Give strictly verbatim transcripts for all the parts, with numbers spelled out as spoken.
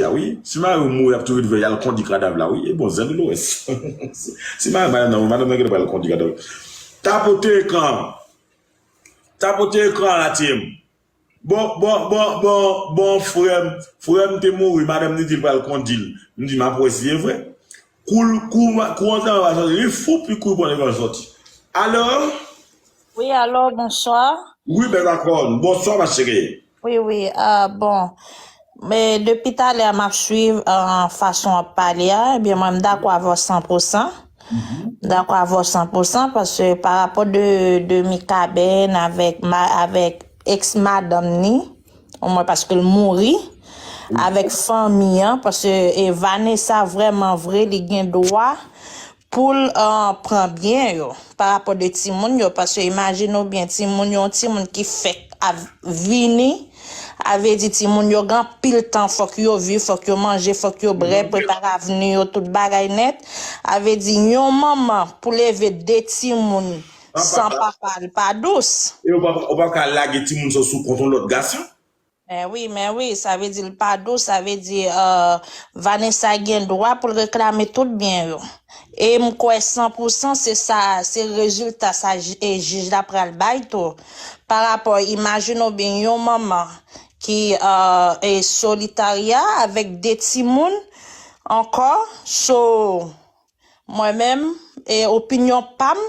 a wi. Si mari w mouri, y ap toujou di y al kondi kadav la wi. E bon, zen Dolores. Si, si mari madanm nan mouri, madanm nan genlè pral kondi kadav. Tapote ekran. Tapote ekran an la, tiyè m. Bon, bon, bon, bon, bon, frè m, frè m te mouri, madanm li di l pral kondi l. M di, m ap wè si e vre. Kou l, kou, kou ansanm va sòti, li fou, pi kou pran li pral sòti. Alo? Wi, alo, bonswa. Wi, bèl akò. Bonswa, ma chérie. Wi, wi, ah, bon. Men depi talè a m ap swiv, ah, fason w ap pale a, ebyen, mwen, m dakò avè w san pou san. M dakò avè w san pou san, paske pa rapò de, de Mikaben avèk, ma, avèk eks madanm ni, omwen paske l mouri, avèk fanmi an, paske, e, Vanessa vrèman vre, li gen dwa pou l, ah, pran byen yo, pa rapò de timoun yo, paske imajine w byen, timoun yo, yon timoun ki fèk ap vini, a vle di timoun yo gen anpil tan, fòk yo viv, fòk yo manje, fòk yo bwè, prepare avni yo, tout bagay nèt. A vle di yon manman pou leve de timoun san papa, li pa dous. E ou pa, ou pa ka lage timoun sa sou kont yon lòt gason? Men wi, men wi, sa vle di l pa dous, sa vle di, euh, Vanessa gen dwa pou l reklame tout byen yo. E m kwè san pou san se sa, se rezilta sa j-, e jij la pral bay tou. Pa rapò, imajine w byen yon manman ki, euh, e solitarya avèk de timoun ankò, so, mwen menm, e opinyon pa m,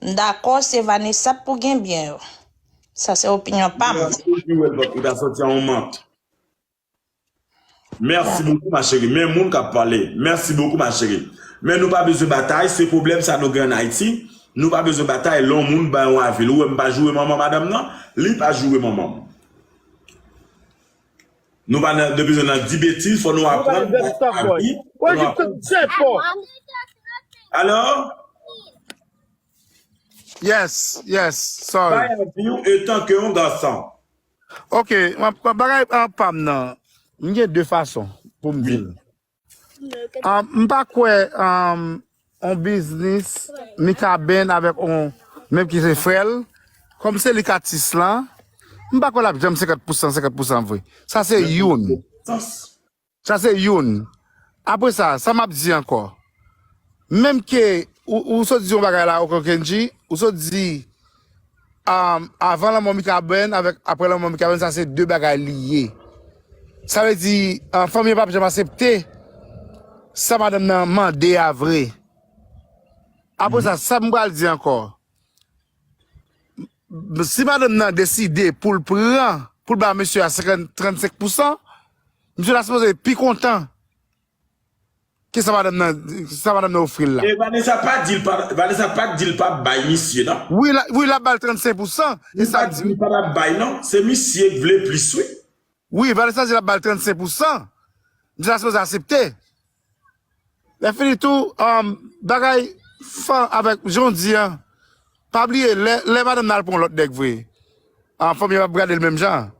m dakò se Vanessa pou gen byen yo. Sa se opinyon pa m. Ou ta sòti an yon mant. Mèsi bokou, ma chérie. Men moun k ap pale. Mèsi bokou, ma chérie. Men nou pa bezwen batay, se pwoblèm sa nou gen ann Ayiti. Nou pa bezwen batay, lè yon moun bay yon avi l. Ou wè m pa joure manman madanm nan, li pa joure manman m. Nou pa nan, nou bezwen nan di betiz, fò nou aprann bay avi, fò nou aprann. Alo? Yes, yes, sorry. Bay avi w etan ke yon gason. Ok, mwen, mwen bagay, ah, pa m nan, m gen de fason pou m di l. Ah, m pa kwè, ah, yon biznis Mikaben avèk yon, menm ki se frè l, kòm se li k atis lan, m pa kwè l ap janm senkant pou san, senkant pou san vre. Sa se youn. Sa se youn. Apre sa, sa m ap di ankò. Menm ke ou, ou sot di yon bagay la, Uncle Kendji, ou sot di, um, avan lanmò Mikaben avèk apre lanmò Mikaben, sa se de bagay li ye. Sa vle di, uh, fanmi an p ap janm aksepte sa madanm nan mande a vre. Apre sa, sa m pral di ankò. Si madanm nan deside pou l pran, pou l ba mesye a senkant, trannsenk pou san, misye ta sipoze pi kontan ke sa madanm nan, sa madanm nan ofri l la. E Vanessa pa di l pa, Vanessa pa di l p ap bay misye, non? Wi, la, wi, l ap ba l trannsenk pou san. E sa m di. Li pa di l pa t ap bay, non. Se misye k vle plis, wi. Wi, Vanessa di l ap ba l trannsenk pou san. Misye ta sipoze aksepte. Lè fini tou, um, bagay fan avèk jan w di an, pa bliye, lè, lè madanm nan al pran yon lòt nèg vre, ah, fanmi an p ap gade l menm jan.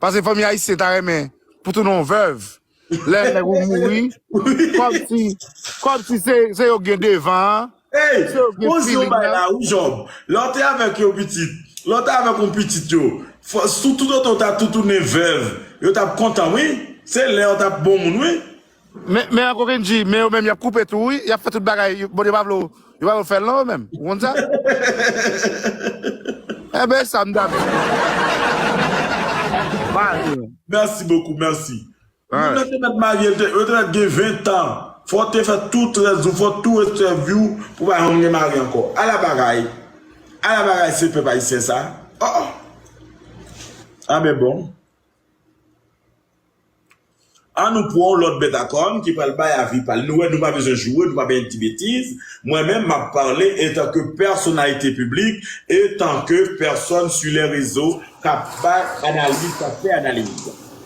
Paske fanmi ayisyen ta renmen pou tounen yon vèv. Lè nèg ou mouri, kòmsi, kòmsi se, se yo gen devan an. Ey, se yo gen poze yon feeling bay nan la, wi, Job. Lè w te avèk yon pitit, lè w te avèk yon pitit yo, fò, sou toutotan w ta tounen vèv, yo t ap kontan, wi. Se lè yo t ap bon moun, wi. Men, men Uncle Kendji, men yo menm, y ap koupe tou, wi. Y ap fè tout bagay. Yo, Bondye pa vle w, yo pa vle w fè l, non, yo menm. Ou konn sa? Enben, sa m t ap di. Mèsi bokou, mèsi. Moun nan te mèt marye, l te, yo te mèt gen ven tan. Fò w te fè tout rès ou, fò w tou rès vi w pou w pa janm gen mari ankò. Ala bagay. Ala bagay se pèp ayisyen sa. Oh, oh. Ah, men bon. An nou pran yon lòt bèt a kòn ki pral bay avi pa l. Nou wè, nou pa bezwen joure, nou pa bezwen di betiz. Mwen menm, m ap pale etan ke pèsonalite piblik, etan ke pèsòn sur les réseaux k ap bay analiz, k ap fè analiz.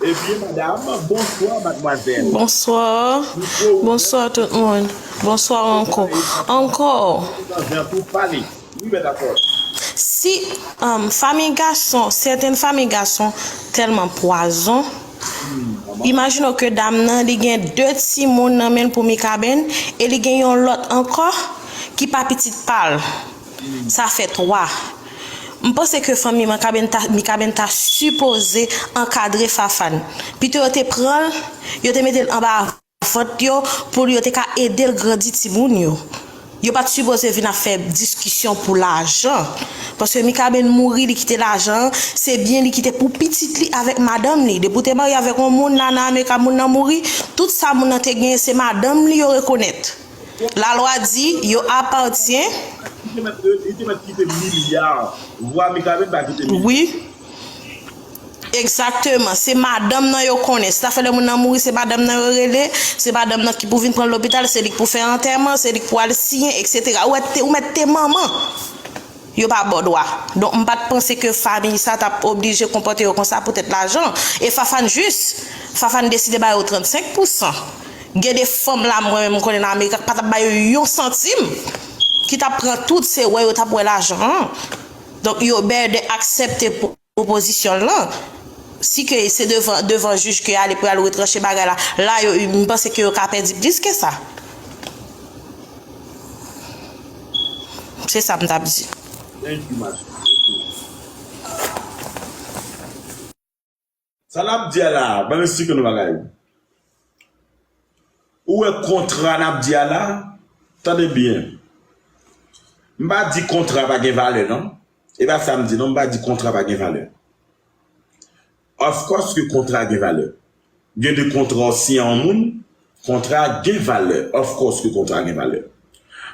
Ebyen, madam, bonswa, madmwazèl. Bonswa. Mikwo ouvè. Bonswa tout moun. Bonswa ankò. Ankò. Jan tou pale. Wi, mèt akò. Si, um, fanmi gason, sèten fanmi gason tèlman pwazon, imajine w ke dam nan, li gen de timoun nan men l pou Mikaben, e li gen yon lòt ankò ki pa pitit pa l. Sa fè twa. M panse ke fanmi Mikaben ta, Mikaben ta sipoze ankadre Fafane. Pito yo te pran l, yo te mete l anba vant yo pou yo te ka ede l grandi timoun yo. Yo pa t sipoze vin ap fè diskisyon pou lajan. Paske Mikaben mouri, li kite lajan an, se byen li kite pou pitit li avèk madanm li. Depi w te marye avèk yon moun la nan Amerik, moun nan mouri, tout sa moun nan te genyen, se madanm li yo rekonèt. Lalwa di, yo apatyen. Li te mèt, li te mèt kite milya. Vwa Mikaben pa kite milya. Wi. Egzakteman. Se madanm nan yo konnen. Se ta fè lè moun nan mouri, se madanm nan yo rele. Se madanm nan ki pou vin pran l lopital, se li ki pou fè antèman, se li ki pou al siyen, etsetera. Ou mèt te, ou mèt te manman. Yo pa ba w dwa. Donk, m pa t panse ke fanmi sa t ap oblije konpòte yo konsa poutèt lajan. E Fafane jis. Fafane deside ba yo trannsenk pousan. Gen de fanm la, mwen menm, m konnen nan Amerik, pa t ap ba yo yon santim. Ki t ap pran tout, se wè yo t ap wè lajan an. Donk, yo bède aksepte pwopozisyon l lan. Si ke se devan, devan jij ke ale pou y al retranche bagay la, la, yo, m panse ke yo ka pèdi plis ke sa. Se sa m t ap di. Thank you, ma chérie. Sa n ap di a la, ban m esplike nou bagay. Ou wè kontra n ap di a la, tande byen. M pa di kontra pa gen valè, non. E pa sa m di, non, m pa di kontra pa gen valè. Of course ke kontra gen valè. Gen de kontra w siyen an moun, kontra gen valè. Of course ke kontra gen valè.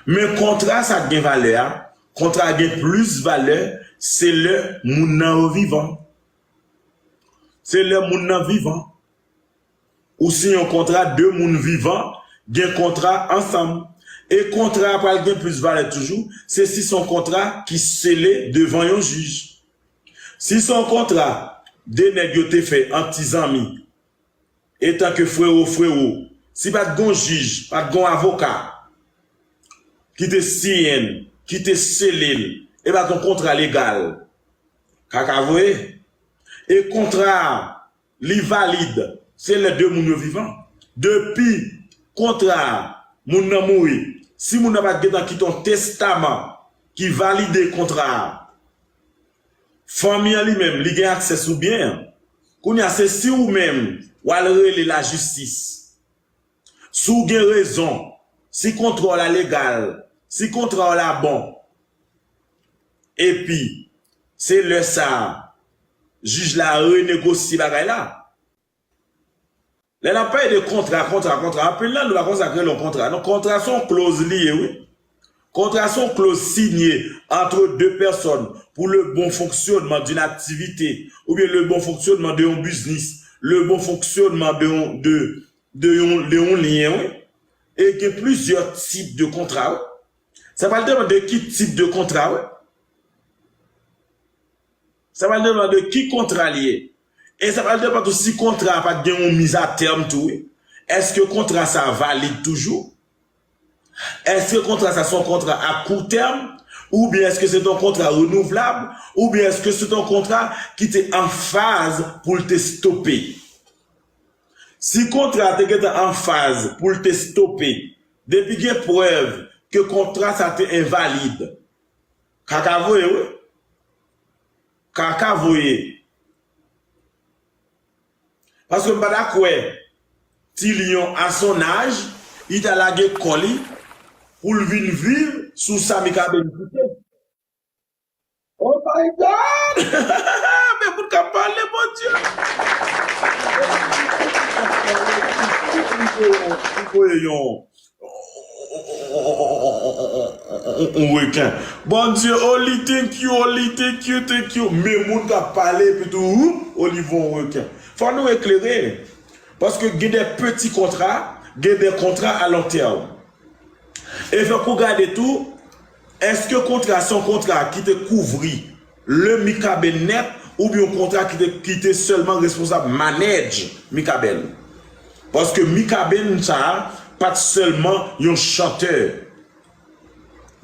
Men kontra sa k gen valè a, kontra gen plis valè, se lè moun nan yo vivan. Se lè moun nan vivan. Ou siyen yon kontra, de moun vivan gen kontra ansanm. E kontra a pral gen plis valè toujou, se si se yon kontra ki sele devan yon jij. Si se yon kontra de nèg yo te fè ant ti zanmi, etanke frewo, frewo, si pa t gon jij, pa t gon avoka ki te siyen l, ki te sele l, e pa t yon kontra legal, kaka voye. E kontra a, li valid, se lè de moun yo vivan. Depi kontra a, moun nan mouri, si moun nan pa t gentan kite yon testaman ki valide kontra a, fanmi an li menm, li gen aksè sou byen an. Kounye a, se si ou menm, w al rele lajistis. Si w gen rezon, si kontra w la legal, si kontra w la bon, epi se lè sa a, jij la renegosye bagay la. Lè n ap pale de kontra, kontra, kontra, anpil nan nou pa konn sa k rele yon kontra. Non, kontra se yon kloz li ye, wi. Kontra se yon kloz sinye entre deux personnes pour le bon fonctionnement d'une activité, oubyen le bon fonctionnement de yon biznis, le bon fonctionnement de yon, de, de yon, de yon lyen, wi. E gen plizyè tip de kontra, wi. Sa pral depann de ki tip de kontra, wi. Sa pral depann de ki kontra l ye. E sa pral depann tou si kontra a pa t gen yon miz a tèm tou, wi. Èske kontra sa a valid toujou? Èske kontra sa se yon kontra a kou tèm? Oubyen èske se t yon kontra renouvlab? Oubyen èske se t yon kontra ki te an faz pou l te stope? Si kontra a te gentan an faz pou l te stope, depi gen prèv ke kontra sa te envalid, kaka voye, wi. Kaka voye. Paske m pa ta kwè Ti Lyon, à son âge, li ta lage kò li pou l vin viv sou sa Mikaben kite. Oh my God! Men moun k ap pale, Bondye! Li voye yon, yon reken. Bondye, Oli, thank you, Oli, thank you, thank you. Men moun k ap pale, epi tou, Oli voye yon reken. Fò nou eklere. Paske gen de peti kontra, gen de kontra a lon tèm. E fòk ou gade tou, èske kontra se yon kontra ki te kouvri le Mikaben nèt, oubyen yon kontra ki te, ki te sèlman responsab manage Mikaben? Paske Mikaben sa a pa t sèlman yon chantè.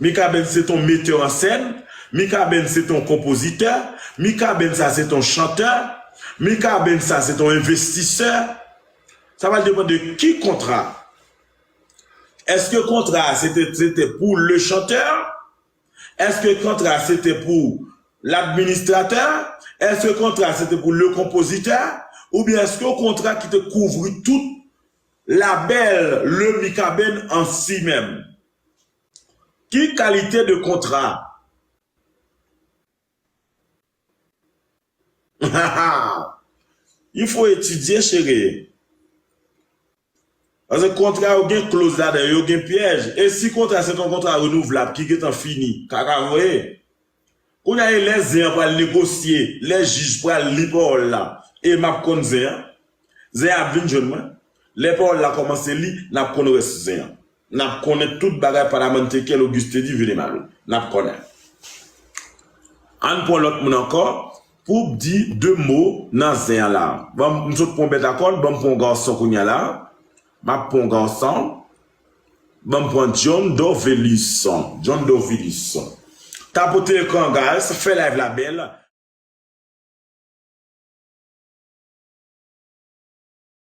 Mikaben se t yon metè an sèn, Mikaben se t yon konpozitè, Mikaben sa se t yon chantè, Mikaben sa se t yon envestisè. Sa va depann de ki kontra. Èske kontra a se te, se te pou le chanteur? Èske kontra a se te pou Ladministratè? Èske kontra se te pou le konpozitè? Oubyen èske yon kontra ki te kouvri tout labèl le Mikaben an si menm? Ki kalite de kontra? Il faut étudier, cheri. Paske kontra yo gen kloz ladan yo, gen pyèj. E si kontra se yon kontra renouvlab ki gentan fini, kaka voye. Kounye a e lè zen an pral negosye, lè jij pral li pawòl la, e m ap konn zen an. Zen an ap vin jwenn mwen. Lè pawòl la kòmanse li, n ap konn rès zen an. N ap konnen tout bagay Palamante Kel Auguste di vini malo. N ap konnen. Ann pran lòt moun ankò pou di de mo nan zen an la. Ban m sot pran yon bèt akòn, ban m pran yon gason kounye a la. M ap pran yon gason. Ban m pran John Dorvelis. John Dorvelis. Tapote ekran, guys. Fè live la bèl.